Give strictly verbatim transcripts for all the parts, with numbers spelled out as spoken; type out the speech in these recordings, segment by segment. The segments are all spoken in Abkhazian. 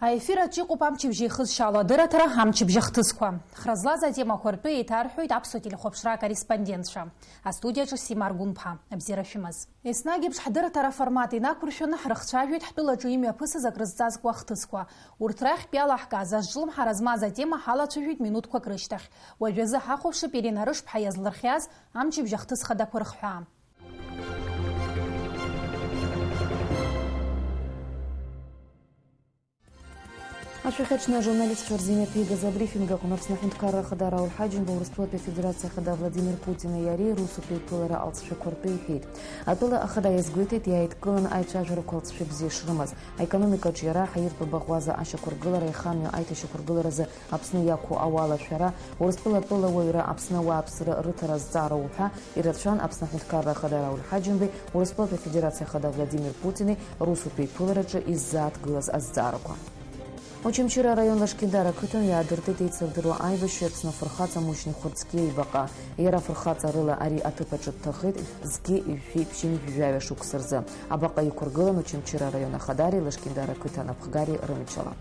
Аефир аҿы иҟоуп амчыбжьа ихызшьаало адырраҭара «Амчыбжь ахҭысқәа». Хра злаз атемақәа ртәы еиҭарҳәоит аԥсуа телехәаԥшра акорреспондентцәа. Астудиаҿы Сима Аргәынԥҳа. Абзиара шәымаз. Еснагь еиԥш ҳдырраҭара аформат инақәыршәаны ҳрыхцәажәоит ҳтәылаҿы имҩаԥысыз акрызҵазкуа ахҭысқәа. Урҭ рахьтә иалаҳкааз азҿлымҳара змаз атема ҳалацәажәоит минуҭқәак рышьҭахь. Уажәазы ҳахәаԥшып Ирина Рышԥҳа иазлырхиаз амчыбжь ахҭыс хадақәа рыхҳәаа. Ашәахьаҿны ажурналистцәа рзы имҩаԥигаз абрифинг аҟны Аԥсны Аҳәынҭқарра Ахада Рауль Ҳаџьымба Урыстәылатәи Афедерациа Ахада Владимир Путини иареи русутә еиԥылара алҵшәақәа ртәы иҳәеит. Атәыла Ахада иазгәеиҭеит, иааидкыланы аицәажәарақәа алҵшәа бзиа шрымаз, аекономикаҿы иара ҳаиртә абаӷәаза ашьақәыргылара, аихамҩа аиҭашьақәыргыларазы Аԥсны иақәу ауалашәара, Урыстәыла атәыла уаҩра, Аԥсны ауааԥсыра рыҭара азҵаара уҳәа ирацәан Аԥсны Аҳәынҭқарра Ахада Рауль Ҳаџьымбеи Урыстәылатәи Афедерациа Ахада Владимир Путини русутә еиԥылараҿы иззааҭгылаз азҵаарақәа. Очамчыра араион Лашкьындар ақыҭан иаадыртит еицырдыруа аибашьҩы Аԥсны афырхаҵа Мушьни Хәырцкиа ибаҟа. Иара афырхаҵа рыла ари аҭыԥ аҿы дҭахеит зқьи жәшәи ԥшьынҩажәи жәаҩа шықәса рзы. Абаҟа иқәыргылан Очамчыра араион ахадари Лашкьындар ақыҭа анапхгари рымчала.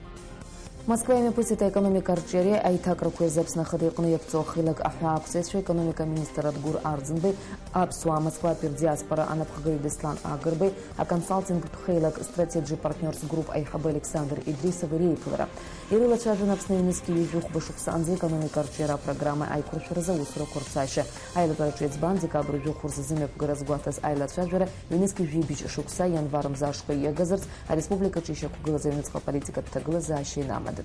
Москва имҩаԥысит аекономика арҿиареи аиҭакрақәеи рзы Аԥсны Ахада иҟны иаԥҵоу ахеилак аҳәаақәҵаҩцәа, аекономика аминистр Адгәыр Арӡынбеи, аԥсуаа Москватәи рдиаспора анапхгаҩы Беслан Агрбеи, аконсалтингтә хеилак Strategy Partners Group аиҳабы Александр Идрисови реиԥылара. Ирылацәажәон Аԥсны ҩнызқьи ҩажәи хәба шықәса анӡа аекономика арҿиара апрограмма аиқәыршәаразы аусурақәа рцашьа. Аилатәараҿы иаӡбан, декабрь жәохә рзы зымҩаԥгара азгәаҭаз аилацәажәара ҩнызқьи жәибжь шықәса ианвар мза ашҟа ииагазарц ареспубликаҿы ишьақәгылаз аҩныҵҟа аполитикатә ҭагылазаашьа инамадын.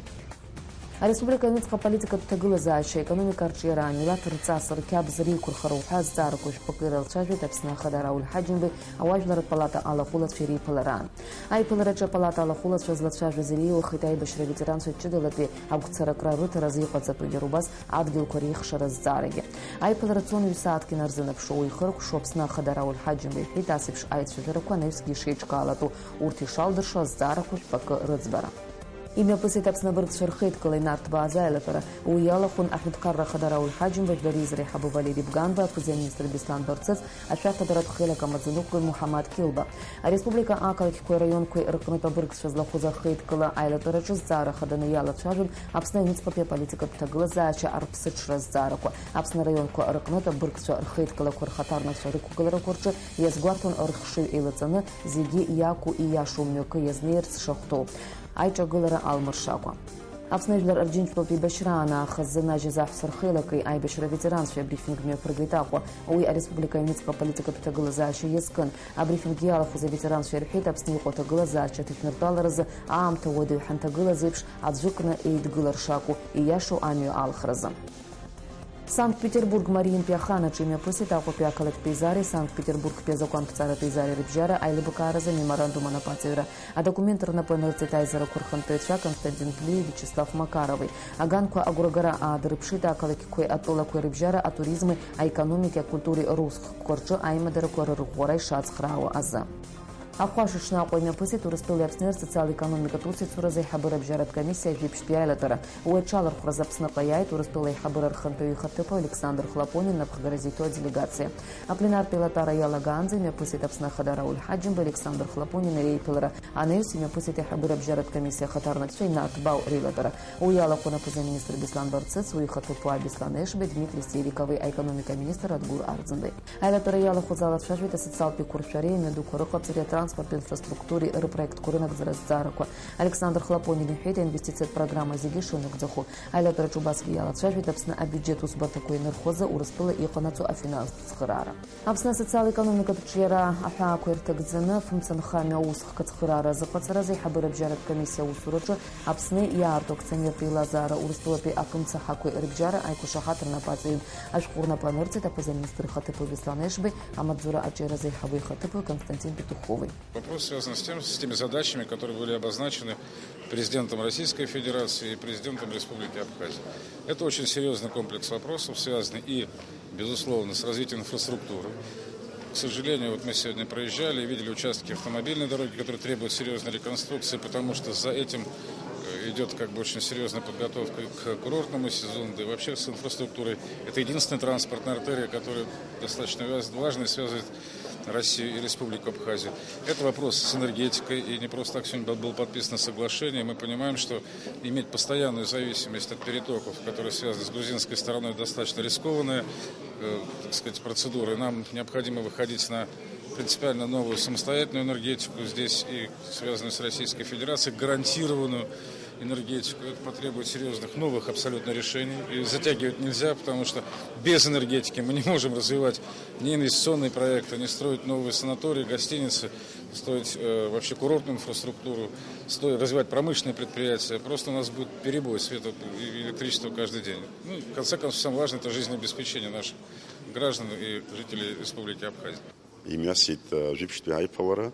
Ареспублика аҩныҵҟа аполитикатә ҭагылазаашьа, аекономика арҿиара, амилаҭ рҵас, рқьабз реиқәырхара уҳәа азҵаарақәа жәпакы ирылцәажәеит Аԥсны Ахада Рауль Ҳаџьымбеи ауаажәларратә палата алахәылацәеи реиԥылараан. Аиԥылараҿы апалата алахәылацәа злацәажәаз иреиуахеит аибашьра аветеранцәа ҷыдалатәи агәцаракра рыҭаразы иҟаҵатәугьы, убас адгьылқәа реихшара азҵаарагьы. Аиԥылара цон ҩ-сааҭк инарзынаԥшуа, уи ихыркәшо Аԥсны Ахада Рауль Ҳаџьымба иҳәеит, ас еиԥш аицәажәарақәа анаҩсгьы ишеиҿкаалатәу, урҭ ишалдыршо азҵаарақәа жәпакы рыӡбара. Имҩаԥысит Аԥсны абыргцәа рхеидкылеи нарҭбааӡа аилатәара. Уи иалахәын Аҳәынҭқарра Ахада Рауль Ҳаџьымба, жәлар реизара аиҳабы Валери Бганба, аԥыза-министр Беслан Барцыц, ашәарҭадаратә хеилак амаӡаныҟәгаҩ Муҳаммад Килба. Ареспублика ақалақьқәеи араионқәеи рҟнытә абыргцәа злахәыз ахеидкыла аилатәараҿы зҵаара хаданы иалацәажәон Аԥсны аҩныҵҟатәи аполитикатә ҭагылазаашьа арԥсыҽра азҵаарақәа. Аԥсны араионқәа рҟнытә абыргцәа рхеидкылақәа рхаҭарнакцәа рықәгыларақәа рҿы иазгәарҭон рыхшыҩ еилаҵаны, зегьы иақәу ииашоу мҩакы иазнеирц шахәҭоу аиҿагылара алмыршакәа. Аԥсны жәлар Рџьынџьтәылатә еибашьраан аахыс занажьыз аҳәса рхеилаки аибашьра аветеранцәеи абрифинг мҩаԥыргеит Аҟәа. Уи ареспублика аҩныҵҟа аполитикатә ҭагылазаашьа иазкын. Абрифинг иалахәыз аветеранцәа ирҳәеит, Аԥсны иҟоу аҭагылазаашьа аҭышәныртәаларазы аамҭа уадаҩ ҳанҭагылаз еиԥш аӡәыкны еидгылар шакәу, ииашоу амҩа алхразы. Санкт-Петербург Мариинтәи аханаҿы имҩаԥысит Аҟәатәи ақалақьтә еизареи Санкт-Петербургтәи азакәанԥҵаратә еизареи рыбжьара аилыбкааразы амеморандум анапаҵаҩра. Адокумент рнапы анырҵеит аизарақәа рхантәаҩцәа Константин Длиеи Виачеслав Макарови. Аганқәа агәрагара аадырԥшит ақалақьқәеи атәылақәеи рыбжьара атуризми аекономикеи акультуреи русхкқәа рҿы аимадарақәа рырӷәӷәара ишацхраауа азы. Ахәашаҽны Аҟәа имҩаԥысит Урыстәылеи Аԥсни рсоциал-економикатә усеицуразы аиҳабыра абжьаратә комиссиа ажәеиԥшьтәи аилатәара. Уи аҽалархәразы Аԥсныҟа иааит Урыстәыла аиҳабыра рхантәаҩы ихаҭыԥуаҩ Александр Хлопонин напхгара зиҭо аделегациа. Апленартә еилатәара иалагаанӡа имҩаԥысит Аԥсны Ахада Рауль Ҳаџьымба, Александр Хлопонин реиԥылара. Анаҩс имҩаԥысит аиҳабыра абжьаратә комиссиа ахаҭарнакцәа инарҭбаау реилатәара. Уи иалахәын аԥыза-министр Беслан Барцыц, уи ихаҭыԥуаа Беслан Ешбеи, Дмитри Серикови, аекономика аминистр Адгәыр Арӡынбеи. Аилатәара иалахәыз алацәажәеит асоциалтә еиқәыршәареи амҩадуқәа рыҟаҵареи атранспорттә инфраструктуреи рыпроектқәа рынагӡара азҵаарақәа. Александр Хлопонин иҳәеит, аинвестициатә программа зегьы шынагӡахо. Аилатәараҿы убасгьы иалацәажәеит Аԥсны абиуџьет усбарҭақәа ианырхозы Урыстәыла иҟанаҵо афинанстә цхыраара. Аԥсны асоциал-економикатә ҿиара аҳәаақәа ирҭагӡаны афымцамхамҩа аусхк ацхыраара азыҟаҵаразы аиҳабыра абжьаратә комиссиа аусураҿы Аԥсны иаарту акционертә еилазаара Урыстәылатәи афымцахақәеи рыбжьара аиқәшаҳаҭра напы аҵаҩын. Ашәҟәы рнапы анырҵеит аԥыза-министр ихаҭыԥуаҩ Беслан Ешбеи, амаҵзура аҿиаразы аиҳабы ихаҭыԥуаҩ Константин Петухови. Вопрос связан с тем, с теми задачами, которые были обозначены президентом Российской Федерации и президентом Республики Абхазия. Это очень серьезный комплекс вопросов, связанный и, безусловно, с развитием инфраструктуры. К сожалению, вот мы сегодня проезжали и видели участки автомобильной дороги, которые требуют серьезной реконструкции, потому что за этим, э, идет как бы очень серьезная подготовка к курортному сезону, да и вообще с инфраструктурой. Это единственная транспортная артерия, которая достаточно вяз-, важная, связывает Россию и Республику Абхазию. Это вопрос с энергетикой, и не просто так сегодня был, было подписано соглашение. Мы понимаем, что иметь постоянную зависимость от перетоков, которые связаны с грузинской стороной, достаточно рискованная, э, так сказать, процедура. И нам необходимо выходить на принципиально новую самостоятельную энергетику здесь и связанную с Российской Федерацией, гарантированную энергетику. Это потребует серьезных новых абсолютно решений. И затягивать нельзя, потому что без энергетики мы не можем развивать ни инвестиционные проекты, ни строить новые санатории, гостиницы, строить, э, вообще курортную инфраструктуру, строить, развивать промышленные предприятия. Просто у нас будет перебой света и электричества каждый день. Ну, в конце концов, самое важное — это жизнеобеспечение наших граждан и жителей Республики Абхазия. Имҩасит, э, жәиԥшьтәи аиԥылара,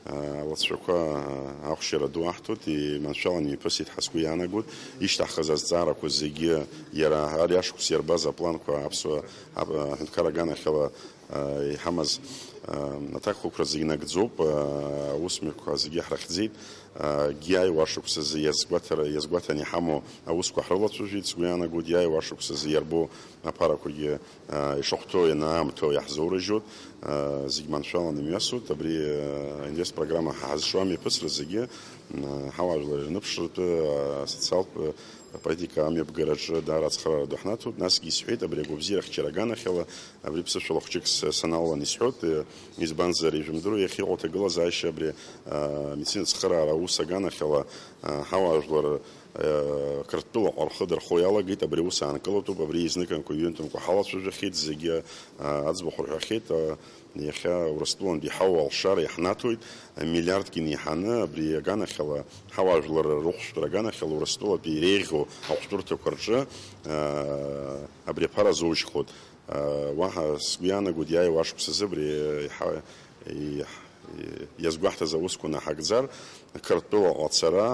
э, алҵшәақәа, э, ахәшьара ду аҳҭоит, иманшәалан имҩаԥысит ҳәа сгәы иаанагоит. Ишьҭаҳхыз азҵаарақәа зегьы иара ари ашықәс иарбаз апланқәа аԥсуа, ап-, аҳәынҭқар аганахьала, э, иҳамаз, э, аҭакқәақәа зегьы нагӡоуп, э, аусмҩақәа зегьы ҳрыхьӡеит. Э, егьи аиуа ашықәсазы иазгәаҭара, иазгәаҭаны иҳамоу аусқәа ҳрылацәажәеит, сгәы иаанагоит, иааиуа ашықәсазы иарбоу аԥарақәагьы, э, ишахәҭоу ианаамҭоу иаҳзоурыжьуеит, э, зегь маншәаланы имҩасуеит. Абри, э, инвестпрограмма ҳа ҳазҿу амҩаԥысра зегьы, э, ҳауаажәлар ирныԥшратәы, э, асоциалтә, э, политика амҩаԥгараҿы даара ацхыраара ду ҳнаҭоит. Насгьы исҳәеит, абри агәабзиара ахьчара аганахьала, абри ԥсышәала хәҷык с-, саналалан исҳәоит, э, избанзар, ижәымдыруа иахьа иҟоу аҭагылазаашьа абри, э, амедицина ацхыраара аус аганахьала, э, ҳауаажәлар, Қырҭтәылаҟа рхы дырхо иалагеит, абри аус аанкылатәуп, абри изныкымкәа, ҩынтәымкәа ҳалацәажәахьеит, зегьы, а, аӡбахә рҳәахьеит, а, иахьа Урыстәылантәи иҳауа алшара иаҳнаҭоит, а, миллиардк инеиҳаны, абри аганахьала ҳауаажәлар рыхәшәтәра аганахьала Урыстәылатәи иреиӷьу ахәшәтәырҭақәа рҿы, а, абри аԥара азоужьхоит. А, уаҳа сгәы иаанагоит, иааиуа ашықәсазы абри иҳа-, иаҳ-, иазгәаҳҭаз аусқәа наҳагӡар, Қырҭтәылаҟа ацара,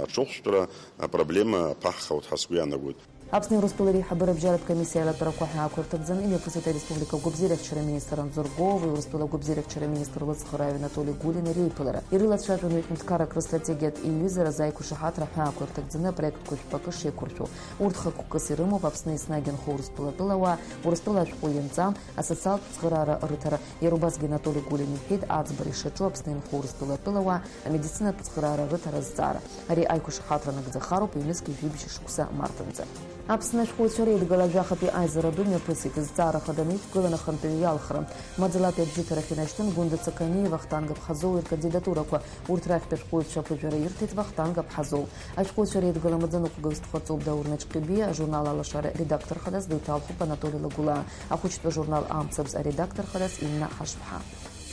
аҽыхәшәтәра апроблема ԥаҳхауеит ҳәа сгәы иаанагоит. Аԥсни Урыстәылеи реиҳабыра абжьаратә комиссиа аилатәарақәа ҳәаақәа рҭагӡаны имҩаԥысит ареспублика агәабзиарахьчара аминистр Анзор Гоов-и Урыстәыла агәабзиарахьчара аминистр Лыҵхәраҩ Анатоли Гулини реиԥылара. Ирылацәажәон ҩ-ҳәынҭқаррак рыстратегиатә еиҩызаразы аиқәшаҳаҭра ҳәаақәа рҭагӡаны апроектқәа жәпакы шеиқәыршәо. Урҭ хықәкыс ирымоуп Аԥсны еснагь инхо Урыстәылатәылауаа, Урыстәыла ашәҟәы ианҵам, асоциалтә цхыраара рыҭара. Иара убасгьы Анатоли Гулин иҳәеит, аӡбара ишаҿу Аԥсны инхо Урыстәылатәылауаа амедицинатә цхыраара рыҭара азҵаара. Ари аиқәшаҳаҭра нагӡахароуп ҩнызқьи жәибжь шықәса марҭанӡа. Аԥсны ашәҟәыҩҩцәа реидгыла жәахатәи аизара ду мҩаԥысит, зҵаара хаданы иқәгылан ахантәаҩы иалхра. Маӡалатәи абжьыҭарахь инашьҭын Гәында Цақаниа, Вахтанг Аԥҳазоу ркандидатурақәа. Урҭ рахьтә ашәҟәыҩҩцәа аԥыжәара ирҭеит Вахтанг Аԥҳазоу. Ашәҟәыҩҩцәа реидгыла амаӡаныҟәгаҩ зтәхаҵоуп Даур Наҷҟьебиа, ажурнал Алашара редактор хадас деиҭалхуп Анатоли Лагәлаа, ахәыҷтәы ажурнал Амцабз аредактор хадас Инна Ҳашԥҳа.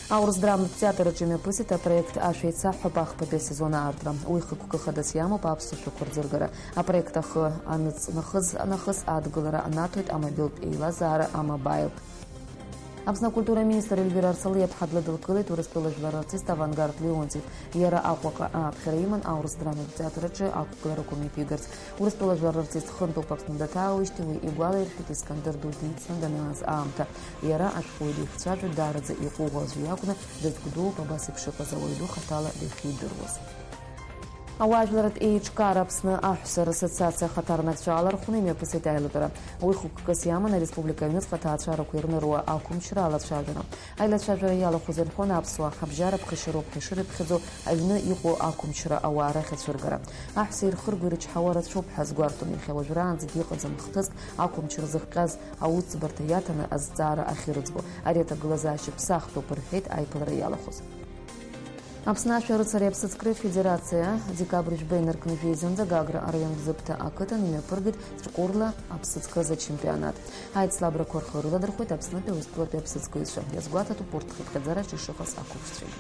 Аурыс драматә театр аҿы имҩаԥысит апроект Ашәа еицаҳҳәап ахԥатәи асезон аартра. Уи хықәкы хадас иамоуп аԥсуа шәақәа рӡыргара. Апроект ахы аныҵнахыз нахыс адгылара анаҭоит амобилтә еилазаара амобаил. Аԥсны акультура аминистр Ельвира Арсалиаԥҳа длыдылкылеит Урыстәыла жәлар артист Авангард Леонтьев. Иара Аҟәаҟа ааԥхьара иман аурыс драматә театр аҿы ақәгыларақәа мҩаԥигарц. Урыстәыла жәлар рартист хынтәоуп Аԥсны даҭаауеижьҭеи уи игәалаиршәеит Искандер Ду дицны данааз аамҭа. Иара ашәҟәыҩҩы дихцәажәо даараӡа иҟәыӷәӷәа аӡәы иакәны, дызгәдууп абас еиԥш иҟаз ауаҩ ду хаҭала дахьидыруаз. Ауаажәларратә еиҿкаара Аԥсны аҳәса рассоциациа ахаҭарнакцәа алархәны имҩаԥысит аилатәара. Уи хықәкыс иаман ареспублика аҩныҵҟа аҭаацәарақәа ирныруа ақәымчра алацәажәара. Аилацәажәара иалахәыз инхон аԥсуаа ҳабжьара ԥхашьароуп ҳәа ишырыԥхьаӡо аҩны иҟоу ақәымчра ауаа рахь ацәыргара. Аҳәса ирхырго ирычҳауа рацәоуп ҳәа азгәарҭон, иахьа уажәраанӡагьы иҟаӡам хҭыск ақәымчра зыхҟьаз ауҵбарҭа иаҭаны азҵаара ахьырыӡбо. Ари аҭагылазаашьа ԥсахтәуп, рҳәеит аиԥылара иалахәыз. Аԥсны ашәарыцареи аԥсыӡкреи афедерациа декабрь жәба инаркны жәеизанӡа Гагра араион Бзыԥҭа ақыҭан имҩаԥыргеит ҵәкурла аԥсыӡкразы ачемпионат. Аицлабрақәа рхы рыладырхәеит Аԥснытәи Урыстәылатәи аԥсыӡкыҩцәа. Иазгәаҭатәуп урҭ хыԥхьаӡараҿы ишыҟаз ақәыԥшцәагьы.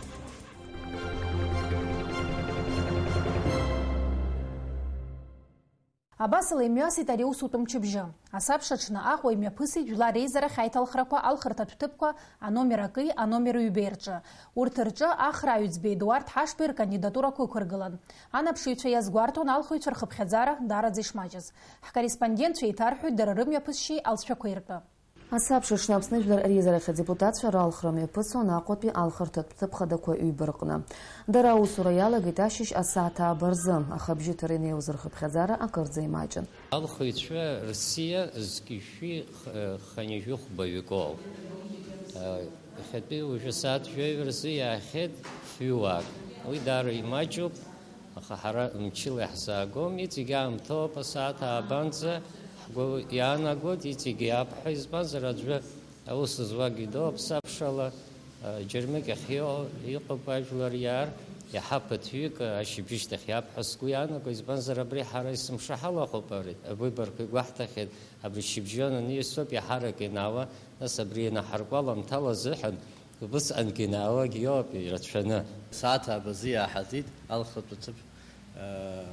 Абасала имҩасит ари аусутә мчыбжьы. Асабша аҽны Аҟәа имҩаԥысит Жәлар реизарахь аиҭалхрақәа алхырҭатә ҭыԥқәа аномер аки аномер ҩбеи рҿы. Урҭ рҿы Ахра Аҩӡбеи Едуард Ҳашбеи ркандидатурақәа ықәыргылан. Анаԥшыҩцәа иазгәарҭон алхыҩцәа рхыԥхьаӡара даараӡа ишмаҷыз. Ҳкорреспондентцәа еиҭарҳәоит дара рымҩаԥысшьеи алҵшәақәеи ртәы. Асабша аҽны Аԥсны Жәлар реизарахь адепутатцәа ралхра мҩаԥысуан Аҟәатәи алхырҭатә ҭыԥ хадақәа ҩба рҟны. Дара аусура иалагеит ашьыжь асааҭ ааба рзы, аха абжьыҭара инеиуаз рхыԥхьаӡара акырӡа имаҷын. Алхыҩцәа рсиа зқьышәи х-, хынҩажәи хәба ҩык оуп. Иахьатәи уажәы асааҭ жәаҩа рзы иаахьеит фҩыуаак. Уи даара имаҷуп, аха ҳара мчыла иаҳзаагом. Иҵегь аамҭоуп, асааҭ ааба анӡа ҳгәы иаанагоит, иҵегь иааб ҳәа, избанзар, аӡәы аус зуагьы доуп, сабшала, џьармыкьахь иҟоуп ажәлар иаар, иаҳа ԥыҭҩык ашьыбжьышьҭахь иааб ҳәа сгәы иаанаго, избанзар, абри ҳара есымша ҳалахәуп, ари авыборқәа игәаҳҭахьеит, абри шьыбжьон аниасоуп иаҳарак ианаауа, нас абри ианаҳаркуа аламҭала азыҳәан, убысҟангьы ианаауагь иоуп ирацәаны. Сааҭ аабазы иааҳаӡеит алхратә аҭыԥ, э,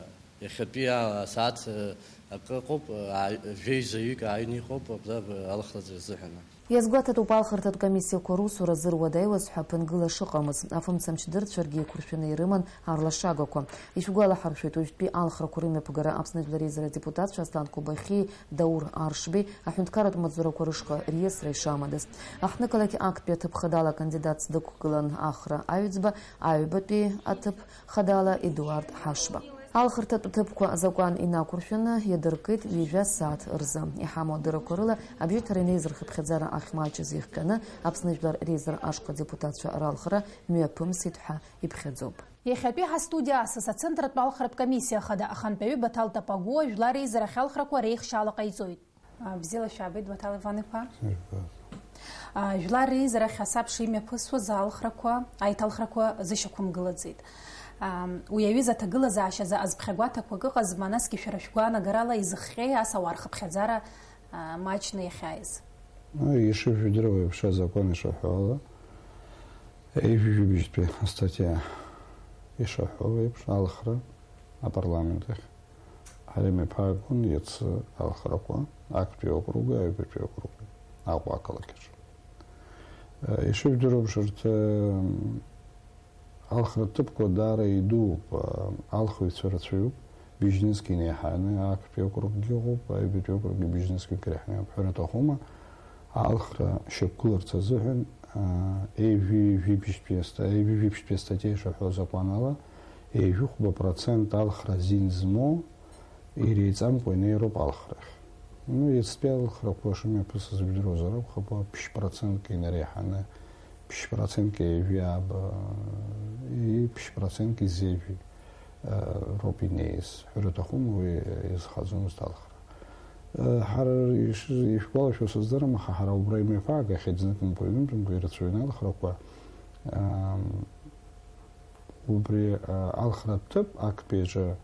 иахьатәи асааҭ, э, акы ыҟоуп, э, ааи-, жәеизаҩык ааины иҟоуп абра алхраҵәҟьа азыҳәан. Иазгәаҭатәуп алхырҭатә комиссиақәа русура зыруадаҩуаз ҳәа ԥынгыла шыҟамыз. Афымцамч дырцәаргьы еиқәыршәаны ирыман арлашагақәа. Ишәгәалаҳаршәоит, уажәтәи алхрақәа рымҩаԥгара Аԥсны Жәлар Реизара адепутатцәа Аслан Кобахьии Даур Аршбеи аҳәынҭқарратә маҵзурақәа рышҟа риасра ишамадаз. Аҳҭнықалақь актәи аҭыԥ хадала акандидатс дықәгылан Ахра Аҩӡба, аҩбатәи аҭыԥ хадала Едуард Ҳашба. Алхырҭатә ҭыԥқәа азакәан инақәыршәаны иадыркит ҩажәа сааҭ рзы. Иҳамоу адыррақәа рыла, абжьыҭра инеиз рхыԥхьаӡара ахьмаҷыз ихҟьаны, Аԥсны Жәлар Реизара ашҟа адепутатцәа ралхра мҩаԥымсит ҳәа иԥхьаӡоуп. Иахьатәи ҳастудиа асас ацентртә алхратә комиссиа хада ахантәаҩы Баҭал Тапагәуа Жәлар Реизарахь алхрақәа реихшьаала ҟаиҵоит. А, бзиала шәаабеит, Баҭал Иван-иԥа. Ишәбаз. А, Жәлар Реизарахь асабша имҩаԥысуаз алхрақәа, аиҭалхрақәа зышьақәымгылаӡеит. А, уи аҩыза аҭагылазаашьазы азԥхьагәаҭақәак ыҟазма, насгьы шәара шәгәаанагарала изыхҟьеи ас ауаа рхыԥхьаӡара, а, маҷны иахьааиз? Ну, ишыжәдыруа еиԥш, азакәан ишаҳәо ала, ҩажәи жәибжьтәи астатиа ишаҳәо еиԥш, алхра апарламент ахь ҳара имҩаԥаагон иацы алхрақәа, актәи округи аҩбатәи округи, Аҟәа ақалақь аҿы. Ишыжәдыруа еиԥш, урҭ, алхратә ҭыԥқәа даара идууп, алхыҩцәа рацәаҩуп, быжьнызқь инеиҳаны актәи округгьы ыҟоуп, аҩбатәи округгьы быжьнызқьк иреиҳаны иоуп, ҳәара аҭахума, алхра шьақәгыларц азыҳәан, ҩажәи жәибжьтәи аста-, ҩажәи жәибжьтәи астатиа ишаҳәо азакәан ала, ҩажәи хәба процент алхра азин змоу, иреиҵамкәа инеироуп алхрахь. Ну, иацтәи алхрақәа шымҩаԥысыз жәдыруазар акәхап, ԥшь процентк инареиҳаны, ԥшь процентк ҩажәи ааба, и ԥшь процентк изеижәи, э, роуп инеиз. Ҳәара аҭахума, уи иазхаӡомызт алхра. Э, ҳара иш-, ишәгәалашәо сыздырам, аха ҳара убра имҩаԥаагахьеит зныкымкәа, ҩынтәымкәа ирацәаҩны алхрақәа. Ам, Убри, а, алхратә ҭыԥ актәи аҿы, а,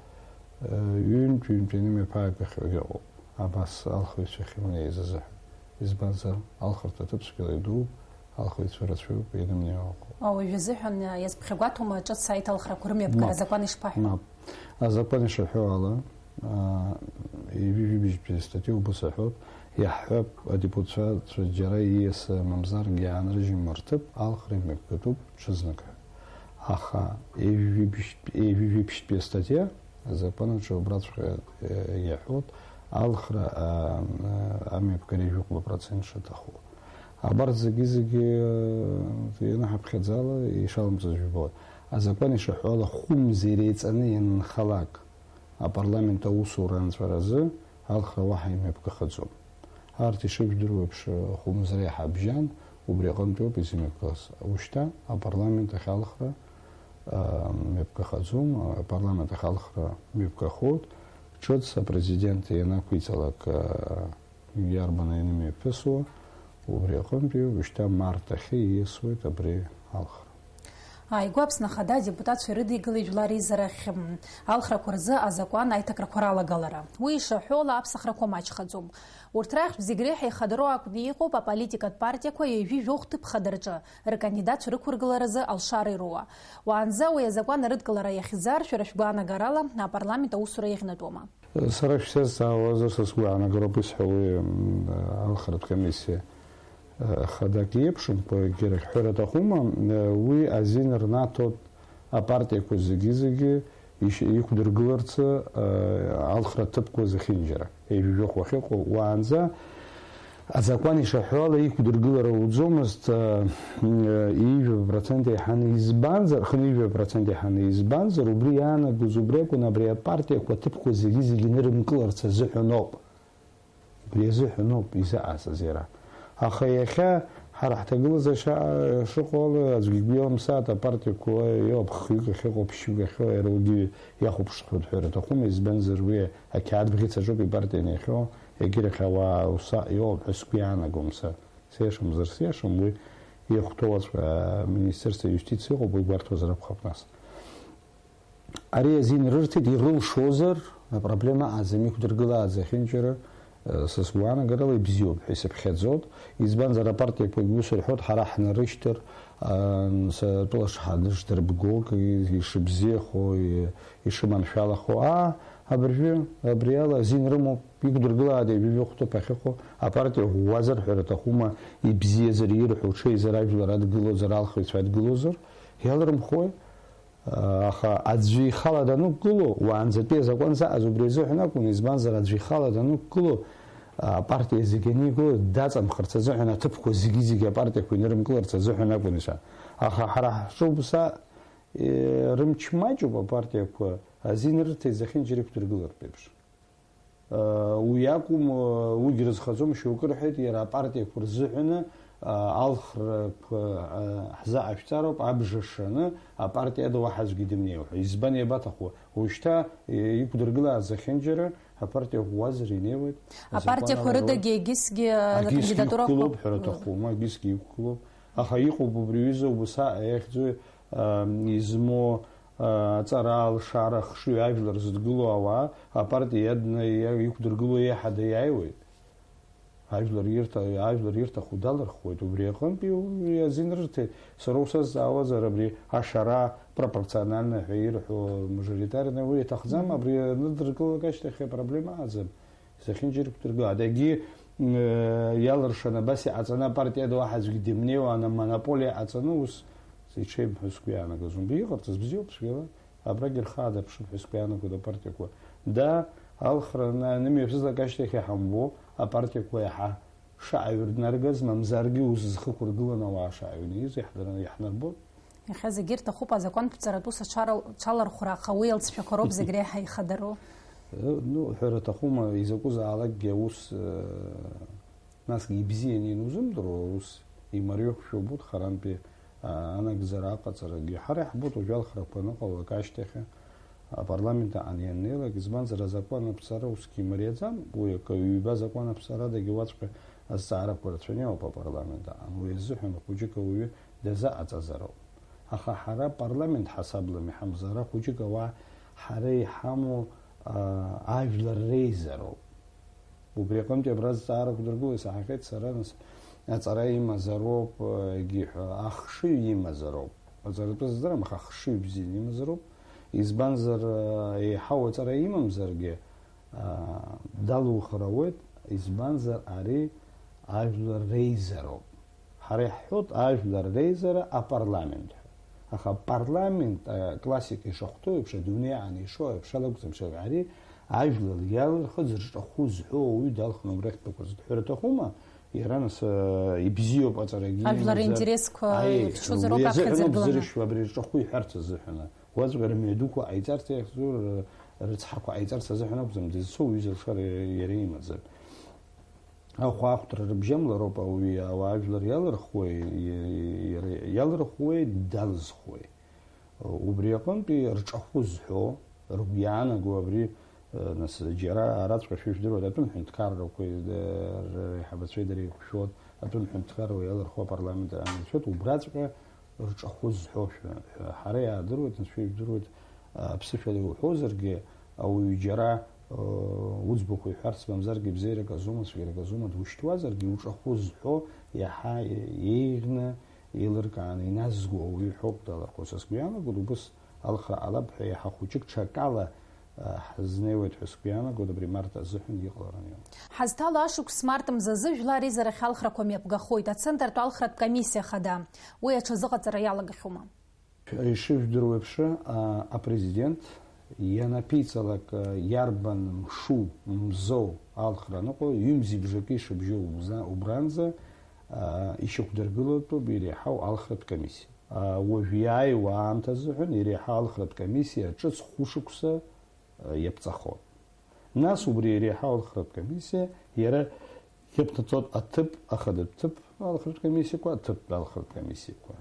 ҩынтә-ҩынтә ианымҩаԥаагахьоу иҟоуп, абас алхыҩцәа ахьымнеиз азыҳәан. Избанзар, алхратә аҭыԥ цәгьала идууп, алхыҩцәа рацәаҩуп ианымнеиуа ыҟоуп. Уажә азыҳәан, а, иазԥхьагәаҭоума ҿыц аиҭалхрақәа рымҩаԥгара? Мап. Азакәан ишԥаҳәо? Мап. Азакәан ишаҳәо ала, а, ҩажәи жәибжьтәи астатиа убас аҳәоит, иаҳҳәап, адепутатцәа џьара ииаса мамзаргьы иаанрыжьым рҭыԥ алхра имҩаԥгатәуп ҽазнык ҳәа. Аха ҩажәи жәибжьтә-, ҩажәи жәибжьтәи астатиа азакәан аҿы убраҵәҟьа, э, иаҳәоит, алхра, а, а, амҩаԥгара ҩажәи хәба процент шаҭаху. Абарҭ зегьы-зегьы, э, ианаҳаԥхьаӡа ала, ишалымҵыз жәбоит. Азакәан ишаҳәо ала, хәымз иреиҵаны ианынхалак, апарламент аусура анҵәаразы алхра уаҳа имҩаԥгахаӡом. Арҭ ишыжәдыруа еиԥш, хәымз реиҳа бжьан, убри аҟынтәи ауп изымҩаԥгаз. Ушьҭа апарламент ахь алхра, а, мҩаԥгахаӡом, апарламент ахь алхра мҩаԥгахоит, ҿыц апрезидент ианақәиҵалак, а, иарбан аинымҩаԥысуа, убри аҟынтәи ушьҭа март ахьы ииасуеит абри алхра. Ааигәа Аԥсны Ахада адепутатцәа ирыдикылеит Жәлар Реизарахь, м, алхрақәа рзы азакәан аиҭакрақәа ралагалара. Уи ишаҳәо ала, аԥсахрақәа маҷхаӡом. Урҭ рахьтә зегь реиҳа ихадароу акәны иҟоуп аполитикатә партиақәа ҩажәи жәохә ҭыԥ хада рҿы ркандидатцәа рықәыргыларазы алшара ироуа. Уаанӡа уи азакәан арыдкылара иахьӡар, шәара шәгәаанагарала, апарламент аусура иаӷьнатәума? Сара шәсазҵаауазар, са сгәы иаанагароуп исҳәо уи, м, алхратә комиссиа, э, хадак иеиԥшымкәа, егьирахь ҳәара аҭахума, э, уи азин рнаҭоит апартиақәа зегьы-зегьы иш-, иқәдыргыларц, э, алхратә ҭыԥқәа зехьынџьара, ҩажәи жәохә уахьыҟоу, уаанӡа Азакәан ишаҳәо ала, иқәдыргылара ауӡомызт, а, м, ҩажәа процент еиҳаны, избанзар, хынҩажәа процент еиҳаны, избанзар, убри иаанагоз убри акәын, абри апартиақәа аҭыԥқәа зегьы-зегьы нырымкыларц азыҳәан ауп. Убри азыҳәан ауп изыҟаҵаз иара. Аха иахьа Ҳара ҳҭагылазаашьа шыҟоу ала, аӡәгьы игәы иалымсааит, апартиақәа иоуп хҩык ахьыҟоу, ԥшьҩык ахьыҟоу, иара уигьы иахәаԥшхоит ҳәа рҭахума, избанзар, уи ақьаад бӷьыц аҿоуп ипартиа иахьоу, егьырахь ауаа усаҟ иоуп ҳәа сгәы иаанагом са. Сиашамзар сиашам, уи ихәҭоуаҵәҟьа Министерство юстиции ыҟоуп, уи гәарҭозар акәхап нас. Ари азин рырҭеит, ирылшозар, апроблема аӡам, иқәдыргылааӡахьеит џьара, э, са сгәаанагарала ибзиоуп ҳәа исыԥхьаӡоит. Избанзар, апартиақәагьы ус рҳәоит, ҳара ҳнарышьҭыр, а, нас атәыла шҳадышдырбго, ишыбзиахо, и-, ишыманшәалахо. Аа, абыржәы, абри ала азин рымоуп, иқәдыргылааит ҩажәи жәохәтәы ԥахьыҟоу, апартиа ӷәӷәазар ҳәа рҭахума, ибзиазар, ирҳәо, ҽеизар, ажәлар адгылозар, алхыҩцәа адгылозар, иалырмхуеи? Аха аӡәы ихала данықәгыло, уаанӡатәи азакәан заҟаз убри азыҳәан акәын, избанзар, аӡәы ихала данықәгыло, апартиа зегьы аниго, даҵамхырц азыҳәан аҭыԥқәа зегьы-зегьы апартиақәа инырымкыларц азыҳәан акәын ишан. Аха ҳара ҳҿы убса, е, рымч маҷуп апартиақәа, азин рырҭеит зехьынџьара иқәдыргылартә еиԥш. Уи акәым, уигь рызхаӡом, шьоукы рҳәеит, иара апартиақәа рзыҳәаны, алхрақәа ҳзаҟашәҵароуп, абжа шаны, апартиа ада уаҳа аӡәгьы дымнеиуа ҳәа. Избан иабаҭаху? Уажәшьҭа иқәдыргылааит зехьынџьара, апартиа ӷәӷәазар инеиуеит. Апартиақәа рыдагьы егьысгьы акандидатурақәа иқәгылоуп ҳәа рҭахума, егьысгьы иқәгылоуп. Аха иҟоуп убри аҩыза убасаҟа иахьӡу, измоу, аҵара, алшара, ахшыҩ, ажәлар зыдгылоу ауаа, апартиа иадны иа-, иқәдыргыло еиҳа даиааиуеит. Ажәлар ирҭа-, ажәлар ирҭаху далырхуеит, убри аҟынтәи уи азин рырҭеит. Сара усазҵаауазар, абри ашара пропорционально ҳәа ирҳәо, мажоритарный, уи иаҭахӡам, абри анырдыркылак ашьҭахь апроблема аӡам. Зехьынџьара иқәдыргылааит. Егьи, э, иалыршан, абас иҟаҵаны, апартиа ду аҳ аӡәгьы дымнеиуа, ана-, монополиа ҟаҵаны, ус иҽеим ҳәа сгәы иаанагозма. Иҟарҵаз бзиоуп, цәгьала. Абрагь рхы аадаԥшып ҳәа сгәы иаанагоит апартиақәа. Да, алхра на-, анымҩаԥызлак ашьҭахь иҳамбо, апартиақәа иаҳа шааҩрнаргаз, мамзаргьы ус зхы ықәыргыланы ауаа шааҩнаиз иаҳдыр-, иаҳнарбоит. Иахьа зегьы ирҭахуп азакәанԥҵаратә ус аҽарал-, аҽалархәра, аха уи алҵшәақәа роуп зегь реиҳа ихадароу. Э, ну, ҳәара аҭахума, изакәызаалакгьы аус, э, насгьы ибзианы ианузымдыруа, аус имариахәшәа убоит харантәи, а, анагӡара аҟаҵарагьы. Ҳара иаҳбоит уажә алхрақәа аныҟалалак ашьҭахь, апарламент аҟны ианнеилак, избанзар, азакәан аԥҵара усгьы имариаӡам, уи акы, ҩба азакәан аԥҵарадагьы уаҵәҟьа азҵаарақәа рацәаны иҟоуп апарламент аҟны. Уи азыҳәан хәыҷык ауаҩы дазыҟаҵазароуп. Аха ҳара апарламент ҳасаблам иҳамзар, хәыҷык ауаа ҳара иҳамоу, аа, ажәлар реизароуп. Убри аҟынтәи абра азҵаара ақәдыргыло исаҳахьеит сара, нас, аҵара имазароуп, егьи ҳәа, ахшыҩ имазароуп. Аҵаратәы сыздырам, аха ахшыҩ бзианы имазароуп. Избанзар, еиҳау аҵара имамзаргьы, аа, далухыр ауеит, избанзар ари ажәлар реизароуп. Ҳара иаҳҳәоит ажәлар реизара апарламент ҳәа. Аха апарламент, а, классика ишахәҭоу еиԥш, адунеи аан ишоу еиԥш ала акәӡам, ари ажәлар иалырхыз рҿахәы зҳәо ауаҩы далхны убрахь дтәақәа зыдҳәара аҭахума? Иара, нас, а, ибзиоуп аҵарагьы Ажәлар имазар. Аинтересқәа Аи, ихьчозар уи ауп азыҳәан раԥхьаӡа ауп дгыланы. Зыршьуа абри рҿахәы иҳәарц азыҳәан. Уаҵәҟьа рмҩадуқәа ҟаиҵарц иахьӡу, р-, рыцҳақәа ҟаиҵарц азыҳәан акәӡам дызцо, уи залшара иара имаӡам. Ахәаахәҭра рыбжьамлароуп ауаҩы, ауаа жәлар иалырхуеи, иара иалырхуеи, далызхуеи. Убри аҟынтәи рҿахәы зҳәо, ргәы иаанаго абри, нас, џьара араҵәҟьа шәа ижәдыруеит, атәым ҳәынҭқаррақәеи, р-, реиҳабацәеи дара еиқәшәоит, атәым ҳәынҭқарра иалырхуа апарламент анырцәоит, убраҵәҟьа рҿахәы зҳәо шәа-, ҳәа ҳара иаадыруеит, нас, шәа ижәдыруеит, аԥсышәала иуҳәозаргьы, ауаҩы џьара, уӡбахә иҳәарц, мамзаргьы бзиарак азума, цәгьарак азума, душьҭуазаргьы, уҿахәы зҳәо, иаҳа еиӷьны, еилыркааны иназго ауаҩы ҳәоуп далырхуа. Са сгәы иаанагоит, убыс алхра ҟалап ҳәа иаҳа хәыҷык ҽакала, а, ҳазнеиуеит ҳәа сгәы иаанагоит, абри март азыҳәан иҟалараны иҟоу. Ҳазҭало ашықәс март мзазы жәлар реизарахь алхрақәа мҩаԥгахоит. Ацентртә алхратә комиссиа хада уи аҽазыҟаҵара иалагахьоума? Ишыжәдыруа еиԥш, а, апрезидент ианаԥиҵалак, а, иарбан мшу, мзоу алхра аныҟоу, ҩымзи бжаки шыбжьоу убза-, убранӡа, а, ишьақәдыргылатәуп иреиҳау алхратә комиссиа. А, уажә иааиуа аамҭа азыҳәан иреиҳау алхратә комиссиа ҿыц хәышықәса, а, иаԥҵахоит. Нас убри иреиҳау алхратә комиссиа иара Иаԥнаҵоит аҭыԥ, ахадатә ҭыԥ алхратә комиссиақәа, аҭыԥтә алхратә комиссиақәа.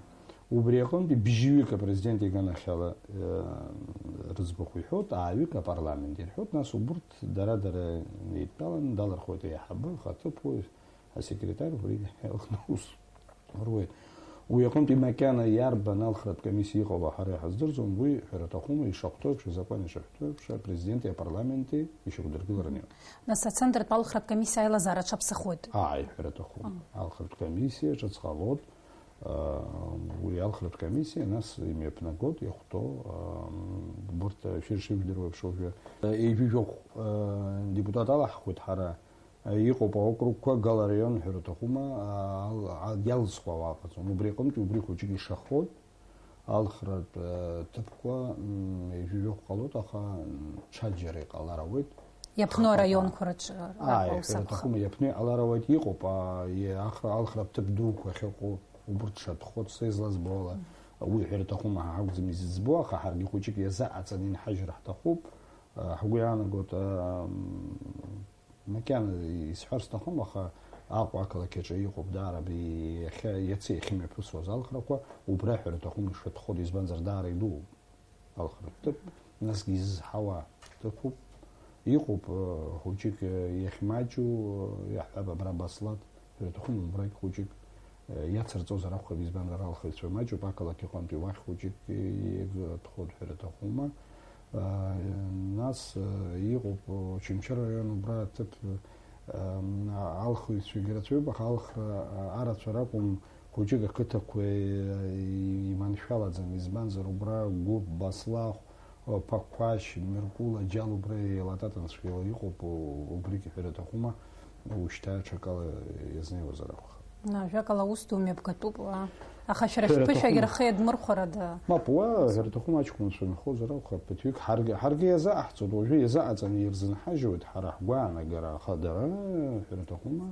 Убри аҟынтәи бжьҩык апрезидент иганахьала, э, рыӡбахә иҳәоит, ааҩык апарламент ирҳәоит, нас убурҭ дара-дара еидтәаланы далырхуеит аиҳабы, ахаҭыԥуаҩ, асекретарь, убри иахьа ус руеит. Уи аҟынтәи макьана иарбан алхратә комиссиа иҟало ҳара иҳаздырӡом, уи, ҳәара аҭахума, ишахәҭоу еиԥш, азакәан ишахәҭоу еиԥш, апрезиденти апарламенти ишьақәдыргылараны иҟоуп. Нас ацентртә алхратә комиссиа аилазаара аҽаԥсахуеит. Ааи, ҳәара аҭахума. Алхратә комиссиа ҿыц ҟалоит, аа, уи алхратә комиссиа нас имҩаԥнагоит, иахәҭоу, аа, убырҭ шәара шәыжәдыруа еиԥш уажәы, еижәижәохә, аа, депутат алаҳхуеит ҳара. Иҟоуп аокругқәа, Гала араион ҳәара аҭахума, аа, ал-, а-, иалзхуа ауаа ҟаҵон. Убри аҟынтә убри хәыҷык ишахоит, алхратә, э, ҭыԥқәа, м, ҩажәа жәохә ҟалоит, аха, м, ҽаџьара иҟалар ауеит. Иаԥну араионқәа рҿы. Ааи, ракәу ҳәара сабхап. Аҭахума, иаԥну иҟалар ауеит, иҟоуп, аа, и-, ахра-, алхратә ҭыԥ дуқәа ахьыҟоу, убырҭ шаҭахоит, са излазбо ала, уи ҳәара аҭахума, ҳа ҳакәӡам изыӡбо, аха ҳаргьы хәыҷык иазааҵаны инҳажьыр ҳҭахуп, аа, ҳгәы иаанагоит, аа, м, Макьана исҳәар сҭахым, аха Аҟәа ақалақь аҿы иҟоуп даара абри иахьа, иацы иахьымҩаԥысуаз алхрақәа, убра ҳәара аҭахума ишаҭаху, избанзар даара идууп алхратә ҭыԥ, насгьы изызҳауа ҭыԥуп. Иҟоуп, э, хәыҷык, э, иахьмаҷу, э, иаҳҳәап, абра Баслаҭ, ҳәара аҭахума, убрагь хәыҷык, э, иацырҵозар акәхап, избанзар алхыҩцәа маҷуп, ақалақь аҟынтәи уахь хәыҷык, э, иагатәхоит ҳәара аҭахума. Э, нас, э, иҟоуп, э, Очамчыра араион убра аҭыԥ, э, алхыҩцәагьы рацәаҩуп, аха алхра, э, арацәа ракәым, хәыҷык ақыҭақәа, э, иманшәалаӡам, избанзар убра Гәыԥ, Баслахә, Ԥақәашь, Меркул, Аџьал убра еилататан цәгьала иҟоуп, убригьы ҳәара аҭахума, ушьҭа аҽакала иазнеиуазар акәхап. Ажәакала, аус ду мҩаԥгатәуп, а, аха шәара шәԥышәагь рхы иадмырхәарада? Мап, уа, ҳәара аҭахума, аҷкәынцәа нхозар акәхап, ԥыҭҩык ҳаргьы, ҳаргьы иазааҳҵоит, уажәы иазааҵаны ирзынҳажьуеит ҳара ҳгәаанагара, аха дара, ҳәара аҭахума,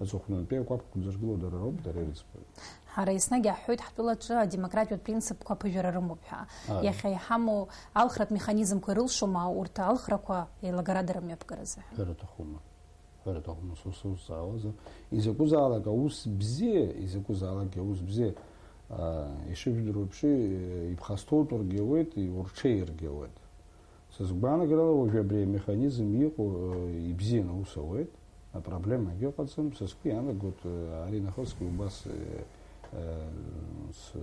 аҵыхәтәантәи акәаԥқәа зыргыло дара роуп, дара ирыӡбоит. Ҳара еснагь иаҳҳәоит ҳтәылаҿы адемократиатә принципқәа аԥыжәара рымоуп ҳәа. Ааи. Иахьа иҳамоу алхратә механизмқәа ирылшома урҭ алхрақәа еилагарада рымҩаԥгаразы? Ҳәара аҭахума. Ҳәара аҭахума, сус сузҵаауазар. Изакәызаалак аус бзиа, изакәызаалакгьы аус бзиа, аа, ишыжәдыруа еиԥш, иԥхасҭоутәыргьы ауеит, иурҽеиргьы ауеит. Сызгәаанагарала, уажәы абри амеханизм иҟоу, э, ибзианы аус ауеит, апроблемагьы ыҟаӡам. Са сгәы иаанагоит, э, ари нахысгьы убас, э, э, с-,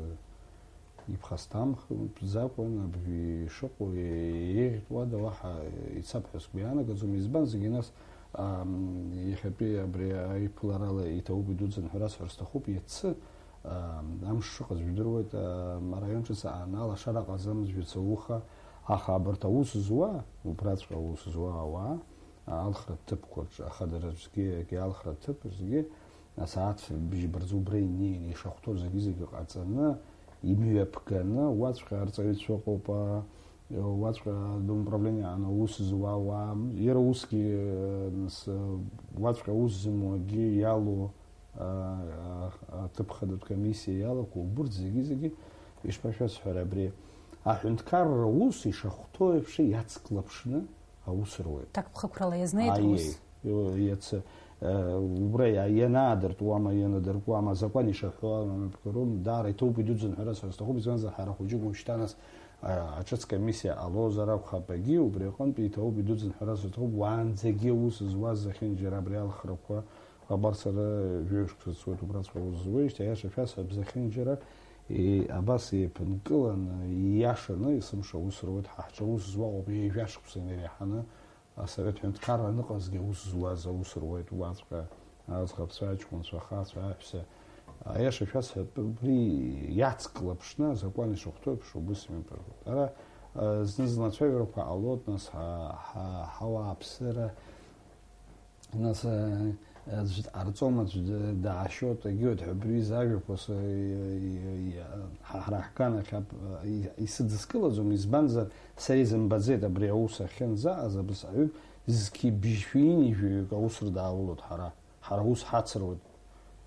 иԥхасҭамхаӡакәан абри шыҟоу, е-, еиӷьтәуада уаҳа ицап ҳәа сгәы иаанагаӡом. Избан зегьы нас, ам, иахьатәи абри аиԥыларала иҭабуп идуӡӡан ҳәа расҳәар сҭахуп, иацы, ам, амш шыҟаз жәдыруеит, ам, араион ҿыц аан алашара ҟазамызт жәаца уха, Аха абарҭ аус зуа, убраҵәҟьа аус зуа ауаа, алхратә ҭыԥқәа рҿы, ахадара рзгьы, егьи алхратә ҭыԥ рзгьы, асааҭ бжьба рзы убра инеины, ишахәҭоу зегьы-зегьы ҟаҵаны, имҩаԥганы, уаҵәҟьа арҵаҩцәа ыҟоуп, а, уаҵәҟьа адомоуправлениаҟны аус зуа ауаа, иара усгьы, нас, уаҵәҟьа аус зымоугьы иалоу, а, а, аҭыԥ хадатә комиссиа иалақәоу, убырҭ зегьы-зегьы, ишԥашәасҳәара, абри аҳәынҭқарра ус ишахәҭоу еиԥш иацклаԥшны аус руеит. Ҭакԥхықәрала иазнеит аус. Аиеи, ио-, иацы, э, убра иа-, ианаадыртуама, ианадыркуама, азакәан ишаҳәо ала, ром, даара иҭоуп идуӡӡан ҳәа расҳәар сҭахуп, избанзар, ҳара хәыҷык уажәшьҭа нас, а, аҿыц комиссиа ҟалозар акәхап, егьи убри аҟынтәи иҭоуп идуӡӡан ҳәа расҳәар сҭахуп, уаанӡагьы аус зуаз зехьынџьара абри алхрақәа Абар сара жәаҩа шықәса сцоит убраҵәҟьа аус зуеижьҭеи, аиаша шәасҳәап, зехьынџьара, е, абас еиԥынкыланы, ииашаны, есымша аус руеит, ҳа ҳҿы аус зуа ҟоуп, ҩажәа шықәса инареиҳаны, асовет ҳәынҭқарра аныҟазгьы аус зуаз аус руеит, уаҵәҟьа аӡӷабцәа, аҷкәынцәа, ахацәа, аҳәса. Аиаша шәасҳәап, убри иацклаԥшны азакәан ишахәҭоу еиԥш убыс имҩаԥыргоит. Ара, а, зны-зынла ацәажәарақәа ҟалоит, нас ҳа, ҳа, ҳауааԥсыра Нас, э, аӡә дҟарҵом, аӡә д-, даашьоит, егьиуеит ҳәа абри изы ажәақәа с-, и-, и-, и-, ҳа-, ҳара ҳганахь аб-, и-, исыдыскылаӡом, избанзар, сара изымбаӡеит абри аус ахьынӡаҟаз, абасҟаҩык зқьи бжьшәи ҩынҩажәаҩык аус рыдаҳулоит ҳара. Ҳара аус ҳацыруеит,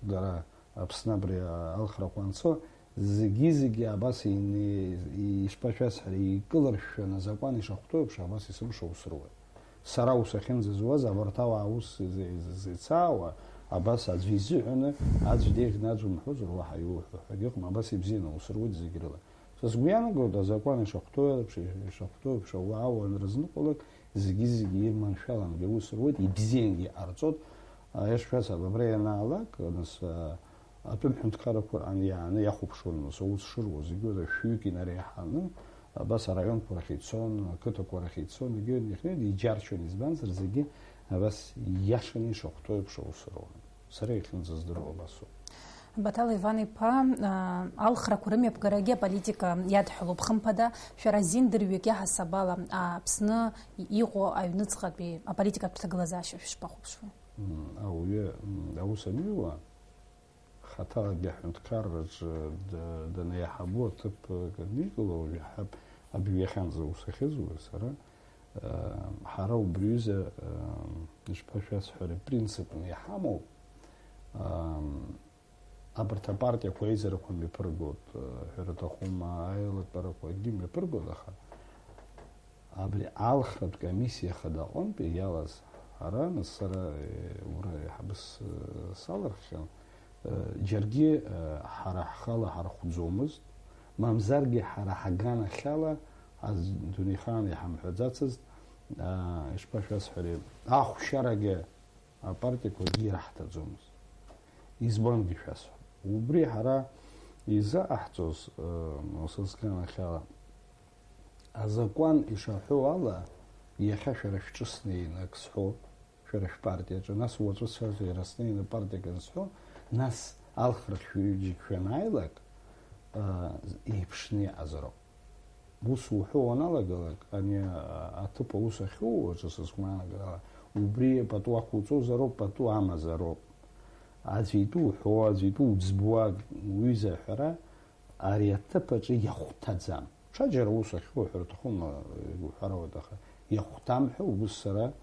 дара Аԥсны абри алхрақәа анцо, Зегьы-зегьы абас ини-, ишԥашәасҳәари, икылыршәшәаны азакәан ишахәҭоу еиԥш, абас есымша аус руеит. Сара аус ахьынӡазуаз, абарҭ ауаа аус зи-, зи-, зицаауа, Абас аӡәы изыҳәаны, аӡә деиӷьны аӡә умҳәозар, уаҳа иуҳәо ҳәагьы ыҟам, абас ибзианы усыруеит зегь рыла. Са сгәы иаанагоит, азакәан ишахәҭоу еиԥш, ишахәҭоу еиԥш, ауаа уанрызныҟәалак, зегьы-зегьы ирманшәаламгьы аус руеит, ибзиангьы ҟарҵоит. А, ишшәасҳәап, абра ианаалак, нас, а, атәым ҳәынҭқаррақәа рҟны иааны иахәаԥшуан, нас, аус шыруа зегьы, уара шәҩык инареиҳаны, абас араионқәа рахь ицон, ақыҭақәа рахь ицон, егьи иахьнеин иџьаршьон, избанзар, зегьы абас ииашаны ишахәҭоу еиԥш аус руан. Сара иахьынӡаздыруа абас ауп. Баҭал Иван-иԥа, аа, алхрақәа рымҩаԥгарагьы аполитика иадҳәалоуп, хымԥада, шәара азин дырҩегь иаҳасаб ала, Аԥсны иҟоу аҩныҵҟатәи аполитикатә ҭагылазаашьа шәышԥахәаԥшуеи? М, ауаҩы, м, аус аниуа, хаҭалагьы аҳәынҭқарраҿы д-, данеиҳабу аҭыԥ, э, аникыло, уажә иаҳҳәап, абри иахьанӡа аус ахьызуа сара, э, ҳара убри аҩыза, э, ишԥашәасҳәари, принципны иҳамоуп. Ам, абарҭ апартиақәа аизарақәа мҩаԥыргоит, э, ҳәара аҭахума, аилатәарақәа акгьы мҩаԥыргоит, аха абри алхратә комиссиа хада аҟынтәи иалаз ҳара, нас сара, э, убра еиҳабыс, э, саларххьан, э, џьаргьы, э, ҳара ҳхала ҳархәӡомызт, мамзаргьы ҳара ҳаганахьала, ҳаз-, дунеихаан иҳамҳәаӡацызт, а, ишԥашәасҳәари, ахәшьарагьы апартиақәагьы ираҳҭаӡомызт. Избангьы шәасҳәап. Убри ҳара изаҟаҳҵоз, э, усызганахьала, азакәан ишаҳәо ала, иахьа шәара шәҿы снеины ак сҳәо, шәара шәпартиаҿы, нас уаҵәы сҳәазар, иара снеины партиак ансҳәо, нас алхрахь шәҩыџьегь шәанааилак, э, еиԥшны иҟазароуп. Ус уҳәо уаналагалак, ани, а, аҭыԥ аус ахьууаҿы, сызгәаанагарала, убри пату ақәуҵозароуп, пату амазароуп. Аӡәы итәы уҳәо, аӡәы итәы уӡбуа, уҩыза аҳәара ари аҭыԥ аҿы иахәҭаӡам. Ҽаџьара ус ахьуҳәар уҭахума, уҳәарауеит, аха иахәҭам ҳәа убыс сара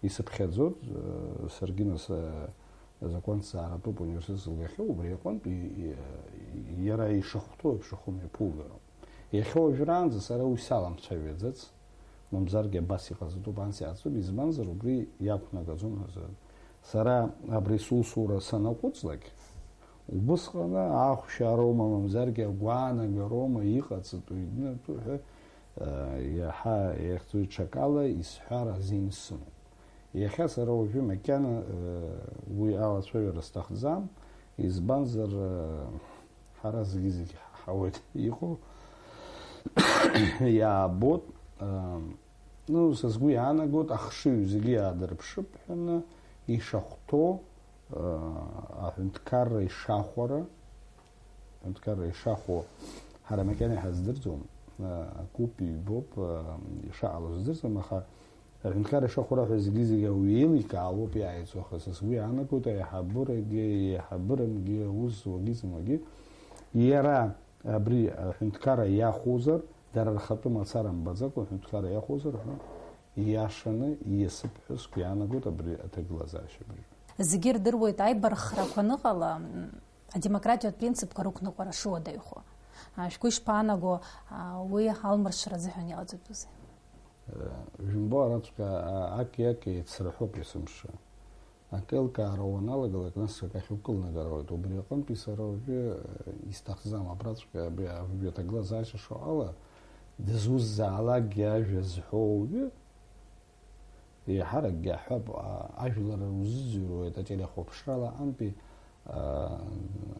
исыԥхьаӡоит, э, саргьы нас, э, азакәанҭҵааратәуп университет зылгахьоу, убри аҟынтә и-, и-, иара ишахәҭоу еиԥш ахы мҩаԥугароуп. Иахьа уажәраанӡа сара уи саламцәажәаӡац, мамзаргьы абас иҟаҵатәуп, анс иҟаҵатәуп, избанзар, убри иақәнагаӡом азы. Сара абри сусура санаҟәыҵлак, убысҟаны ахәшьароума, мамзаргьы агәаанагароума иҟаҵатәу, иднатәу ҳәа, э, иаҳа иахьӡоит ҽакала исҳәар азин сымоуп. Иахьа сара уажәы макьана, э, уи алацәажәара сҭахӡам, избанзар, э, ҳара зегьы-зегь ҳаҳауеит иҟоу, иаабоит, э, ну, са сгәы иаанагоит, ахшыҩ зегьы иаадырԥшып ҳәаны ишахәҭоу, э, аҳәынҭқарра ишахәара, аҳәынҭқарра ишахәо ҳара макьана иҳаздырӡом, э, акоуп, ҩбоуп, э, ишаҟало здырӡом, аха аҳәынҭқарра ишахәара ҳәа зегьы-зегьы ауаҩы еиликаауоуп иааиҵо, аха са сгәы иаанагоит, аиҳабырагьы, еиҳабырамгьы, аус зуагьы-зымуагьы, иара абри аҳәынҭқарра иахәозар, дара рхатәы мацара мбаӡакәа аҳәынҭқарра иахәозар ҳәа, ииашаны ииасып ҳәа сгәы иаанагоит абри аҭагылазаашьа абыржәы. Зегьы ирдыруеит аибархрақәа аныҟала, м, адемократиатә принципқәа рықәныҟәара шыуадаҩхо. А, шәгәы ишԥаанаго, а, уи алмыршра азыҳәан иҟаҵатәузеи? Э, жәымбо араҵәҟьа, а, аки-аки еицраҳәоуп есымша. Акы еилкаара уаналагалак, нас акы ахьукылнагара ауеит. Убри аҟынтәи сара уажәы, э, исҭахӡам абраҵәҟьа, абри, абри аҭагылазаашьа шаҟала, дызусзаалакгьы ажәа зҳәо ауаҩы, еиҳаракгьы аҳәап, а, ажәлар рузыӡырҩуеит ателехәаԥшрала антәи, а,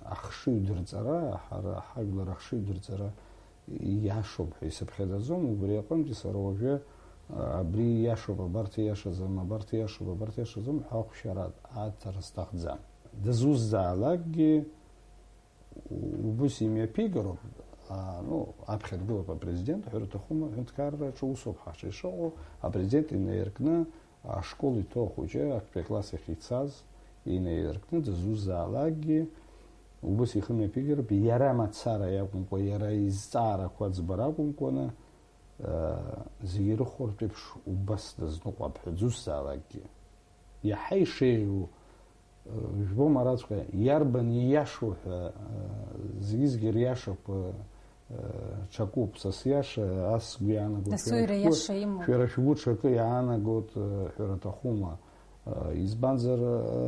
ахшыҩ дырҵара, ҳара ҳажәлар ахшыҩ дырҵара иашоуп ҳәа исыԥхьаӡаӡом, убри аҟынтәи сара уажәы, а, абри иашоуп, абарҭ иашаӡам, абарҭ иашоуп, абарҭ иашаӡам ҳәа ахәшьара аҭара сҭахӡам. Дызусзаалакгьы убыс имҩаԥигароуп, а, ну, аԥхьа дгылоуп апрезидент, ҳәара аҭахума, аҳәынҭқарраҿы усоуп ҳаша ишыҟоу, апрезидент инаиркны, ашкол иҭоу ахәыҷы актәи акласс ахь ицаз инаиркны дызусзаалакгьы убыс ихы мҩаԥигароуп, иара мацара иакәымкәа, иара изҵаарақәа аӡбара акәымкәаны, а, зегьы ирыхәартә еиԥш убас дазныҟәап ҳәа дызусзаалакгьы. Иаҳа ишеиӷьу, э, жәбом араҵәҟьа, иарбан ииашоу ҳәа, э, зегьы-зегьы риашақәа, э, ҽакуп. Са сиаша, ас сгәы иаанагоит. Дасу шәара иара шәгәы, иаша имоуп. Шәара шәгәы ҽакы иаанагоит, э, ҳәара аҭахума. Избанзар,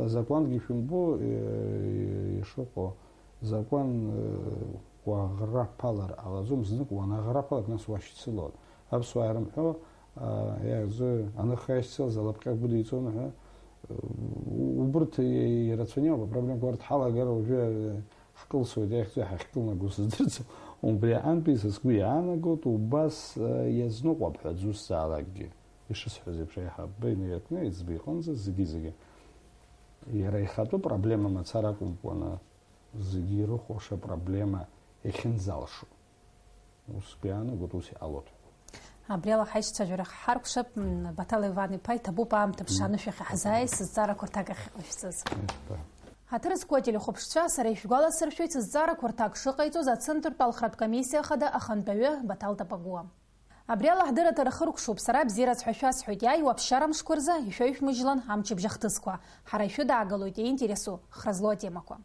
азакәангьы шәымбо ишыҟоу, закәан уаӷраԥалар ҟалаӡом, знык уанаӷраԥалак, нас уашьцылон. Аԥсуаа ирымҳәо, иаҳәо, аныха иашьцылаз алапҟьа гәыдиҵон ҳәа. Убырҭ ирацәаны иҟоуп апроблемақәа, урҭ ҳалагар уажәы ҳкылсуеит, иахьӡу ҳахькылнаго сыздырӡом. Убри аҟынтәи са сгәы иаанагоит, убас иазныҟәап ҳәа аӡә усзаалакгьы. Ишысҳәаз еиԥш, аиҳабы инаиркны аиҵбы иҟынӡа зегьы-зегьы. Иара ихатәы проблема мацара акәымкәаны, зегьы ирыхәаша проблема иахьынӡалшо. Ус сгәы иаанагоит, ус иҟалоит. Абри ала ҳаишьцәажәара ҳаркәшап, м, Баҭал Леван-иԥа, иҭабуп аамҭа ԥша анышә ахь ҳзааиз, сызҵаарақәа рҭак ахь иҟашәҵаз. Ҳаҭыр зқәу ателехәаԥшцәа, сара ишәгәаласыршәоит, сызҵаарақәа рҭак шыҟаиҵоз Ацентртә алхратә комиссиа ахада ахантәаҩы Баҭал Тапагәуа. Абри ала ҳдырраҭара хыркәшоуп, сара бзиараз ҳәа шәасҳәоит, иааиуа аԥсшьара мшқәа рзы ишәаҩышәмыжьлан амчыбжь ахҭысқәа. Ҳара ишәыдаагалоит иаинтересу хра злоу атемақәа.